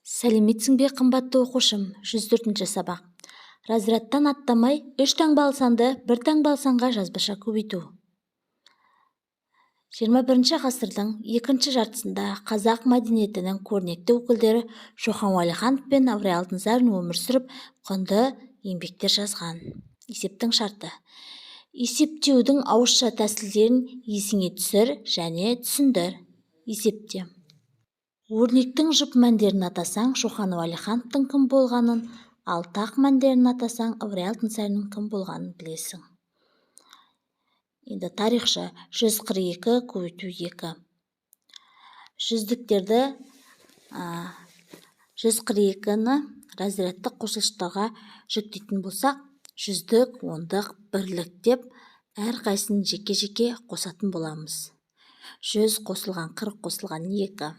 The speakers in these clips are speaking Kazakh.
Сәлеметсің бе, қымбатты оқушым! 104-сабақ. Разрядтан аттамай, үш таңбалы санды бір таңбалы санға жазбаша көбейту. 21 ғасырдың екінші жартысында қазақ мәдениетінің көрнекті өкілдері Шоқан Уәлиханов пен Ыбырай Алтынсарин өмір сүріп, құнды еңбектер жазған. Есептің шарты. Есептеудің ауызша тәсілдерін есіңе түсір және түсіндір. Есепте. Өрнектің жұп мәндерін атасаң, Шоқан Уәлихановтың кім болғанын, ал тақ мәндерін атасаң, Ыбырай Алтынсариннің кім болғанын білесің. Енді тарихшы 142 көбейту 2. Жүздіктерді 142-ні разрядтық қосылыштарға жүктейтін болсақ, жүздік, ондық, бірлік деп әрқайсысын жеке-жеке қосатын боламыз. 100 қосылған 40 қосылған 2.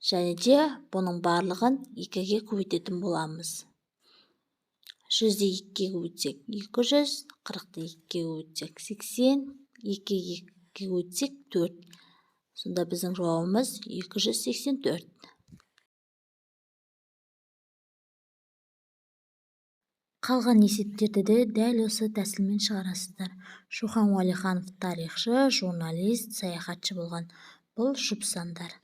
Және де бұның барлығын 2-ге көбейтетін боламыз. 100-ді 2-ге көбейтсек 200, 40-ты 2-ге көбейтсек 80, 2-ге көбейтсек 4. Сонда біздің жауабымыз 284. Қалған есептерді де дәл осы тәсілмен шығарасыздар. Шоқан Уәлиханов тарихшы, журналист, саяхатшы болған. Бұл жұп сандар.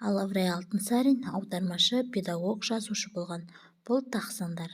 Ал Ыбырай Алтынсарин аудармашы, педагог, жазушы болған. Бұл тақ сандар.